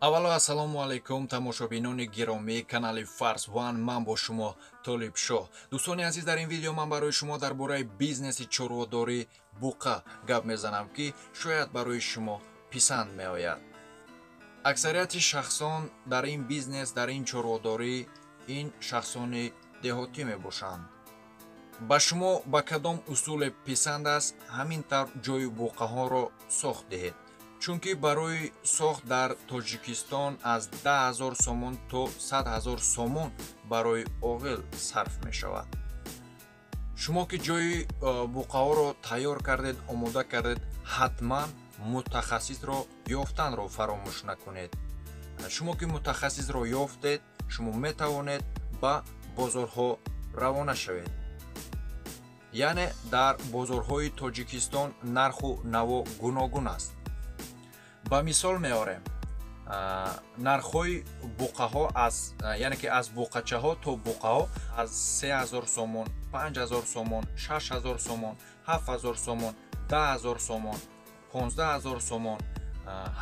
Аввало, ассалому алайкум, тамошобинони гиромии канали Фарз Ван. Ман бо шумо Толибшоҳ. Дӯстони азиз, дар ин видео ман барои шумо дар бораи бизнеси чорводорӣ буқа гап мезанам, ки шояд барои шумо писанд меояд. Аксарияти шахсон дар ин бизнес, дар ин чорводорӣ, ин шахсони деҳотӣ мебошанд. Ба шумо ба кадом усуле писанд аст, ҳамин тавр ҷойи буқаҳоро сохт диҳед, чунки барои сохт дар Тоҷикистон аз 10 000 сомон то 100 000 сомон барои оғил сарф мешавад. Шумо ки ҷои буқаҳоро тайёр кардед, омода кардед, ҳатман мутахассисро ёфтанро фаромӯш накунед. Шумо ки мутахассисро ёфтед, шумо метавонед ба бозорҳо равона шавед. Яъне дар бозорҳои Тоҷикистон нарху наво гуногун аст. Ба мисол меорем, нархҳои буқаҳо аз, яъне ки аз буқачаҳо то буқаҳо, аз 3000 сомон, 5000 сомон, 6000 сомон, 7000 сомон, 10 000 сомон, 15 000 сомон,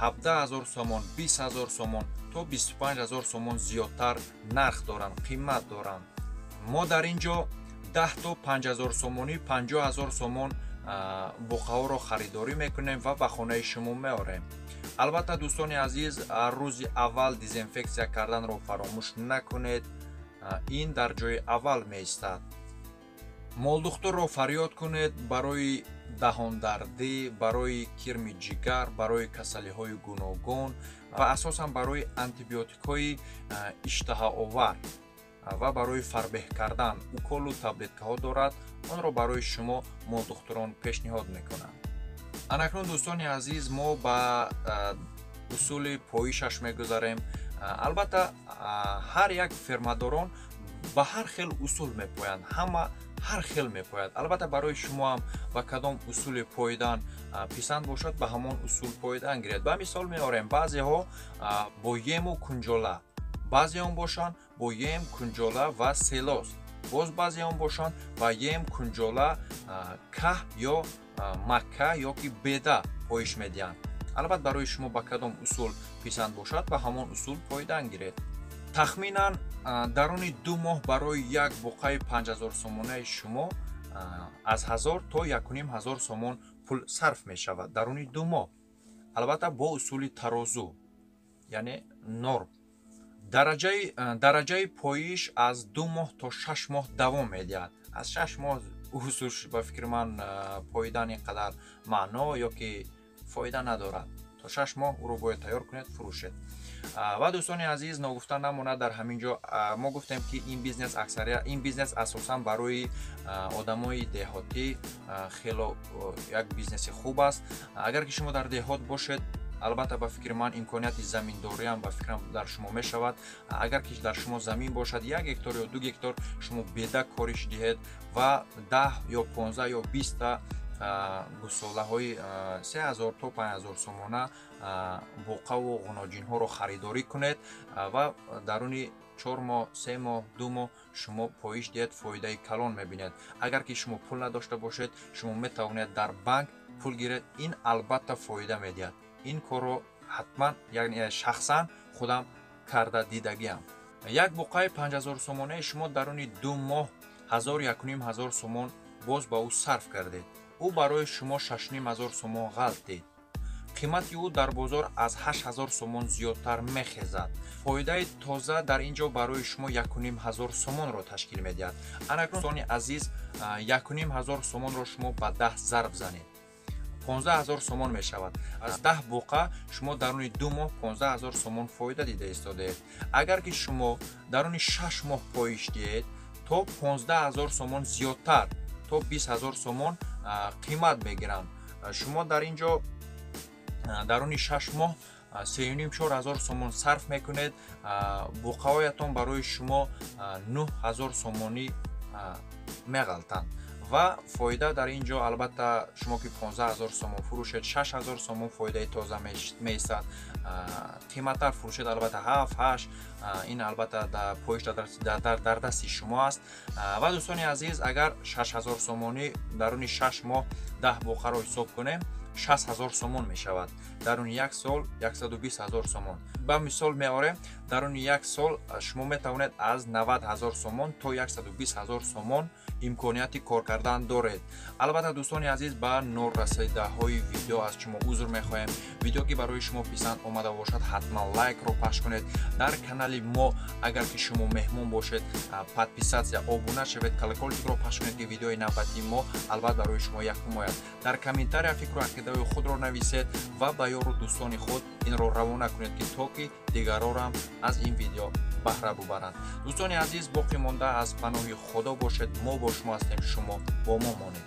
17 000 сомон, 20 000 сомон то 25 000 сомон зиёдтар нарх доранд, қимат доранд. Мо дар ин ҷо 10 то 5000 сомонӣ, 50 000 сомон буқаҳоро харидорӣ мекунем ва ба хонаи шумо меорем. Албатта, дӯстони азиз, рӯзи аввал дезинфексия карданро фаромӯш накунед, ин дар ҷои аввал меистад. Молдухтурро фарёд кунед барои даҳондардӣ, барои кирми ҷигар, барои касалиҳои гуногун ва асосан барои антибиотикҳои иштаҳаовар ва барои фарбеҳ кардан уколу таблеткаҳо дорад. Онро барои шумо молдухтурон пешниҳод мекунанд. Анакнун, дӯстони азиз, мо ба усули поишаш мегузарем. Албатта, ҳар як фермадорон ба ҳар хел усул мепоянд, ҳама ҳар хел мепояд. Албатта, барои шумо ҳам ба кадом усули поидан писанд бошад, ба ҳамон усул поидан гиред. Ба мисол меорем, баъзеҳо бо ему кунҷола, баъзеон бошанд бо ем, кунҷола ва селоз, боз баъзеон бошанд ба ем, кунҷола, каҳ ё макка ё ки беда поиш медиҳанд. Албатта, барои шумо ба кадом усул писанд бошад, ба ҳамон усул поидан гиред. Тахминан даруни 2 моҳ барои як буқаи 5000 сомонаи шумо аз 1000 то 1500 сомон пул сарф мешавад даруни 2 моҳ, албатта, бо усули тарозу, яъне норм. Дараҷаи поиш аз 2 моҳ то 6 моҳ давом медиҳад. Аз 6 моҳ усуш, ба фикри ман, поидан ин қадар маъно ё ки фоида надорад. То 6 моҳ ӯро бояд тайёр кунед, фурӯшед. Ва, дӯстони азиз, ногуфта намонад, дар ҳамин ҷо мо гуфтем, ки ин бизнес аксария, ин бизнес асосан барои одамои деҳотӣ хело як бизнеси хуб аст. Агар ки шумо дар деҳот бошед, албатта, ба фикри ман, имконияти заминдориам, ба фикрам, дар шумо мешавад. Агар ки дар шумо замин бошад, 1 гектар ё 2 гектар, шумо беда кориш диҳед ва 10 ё 15 ё 20-та гусолаҳои 3000 то 5000 сомона буқаву ғуноҷинҳоро харидорӣ кунед ва даруни 4 моҳ, 3 моҳ, 2 моҳ шумо поиш диҳед, фоидаи калон мебинед. Агар ки шумо пул надошта бошед, шумо метавонед дар банк пул гиред, ин албатта фоида медиҳад. Ин корро ҳатман, яъне шахсан худам карда дидагиам. Як буқаи 5000 сомонаи шумо даруни 2 моҳ 1000, 1500 сомон боз ба ӯ сарф кардед. Ӯ барои шумо 6500 сомон ғалтид. Қимати ӯ дар бозор аз 8000 сомон зиёдтар мехезад. Фоидаи тоза дар ин ҷо барои шумо 1500 сомонро ташкил медиҳад. Анакнун, дӯстони азиз, 1500 сомонро шумо ба 10 зарб занед, 15 000 сомон мешавад. Аз 10 буқа шумо даруни 2 моҳ 15 000 сомон фоида дида истодаед. Агар ки шумо даруни 6 моҳ поиш диҳед, то 15 000 сомон зиёдтар, то 20 000 сомон қимат мегиранд. Шумо дар ин ҷо даруни 6 моҳ 3,5, 4000 сомон сарф мекунед, буқаҳоятон барои шумо 9000 сомонӣ меғалтанд ва фоида дар ин ҷо, албатта, шумо ки 15 000 сомон фурӯшед, 6000 сомон фоидаи тоза меистад. Қиматтар фурӯшед, албатта, 7, 8. Ин, албатта, поиш дар дасти шумо аст. Ва, дӯстони азиз, агар 6000 сомонӣ даруни 6 моҳ 10 буқаро ҳисоб кунем, 60 000 сомон мешавад. Даруни як сол 120 000 сомон. Ба мисол меорем, даруни як сол шумо метавонед аз 90 000 сомон то 120 000 сомон имконияти кор кардан доред. Албатта, дӯстони азиз, ба норасидаҳои видео аз шумо узр мехоҳем. Видео ки барои шумо писанд омада бошад, ҳатман лайкро пахш кунед. Дар канали мо агар ки шумо меҳмон бошед, подписаться, обуна шавед, колокольчикро пахш кунед, ки видеои навбатии мо албатта барои шумо якум ояд. Дар комментария фикру ақидаҳои худро нависед ва ба ёру дӯстони худ инро равона кунед, ки то ки дигарорам аз ин видео баҳра бубаранд. Дӯстони азиз, боқӣ монда аз паноҳи Худо бошед. Мо бо шумо ҳастем, шумо бо мо монед.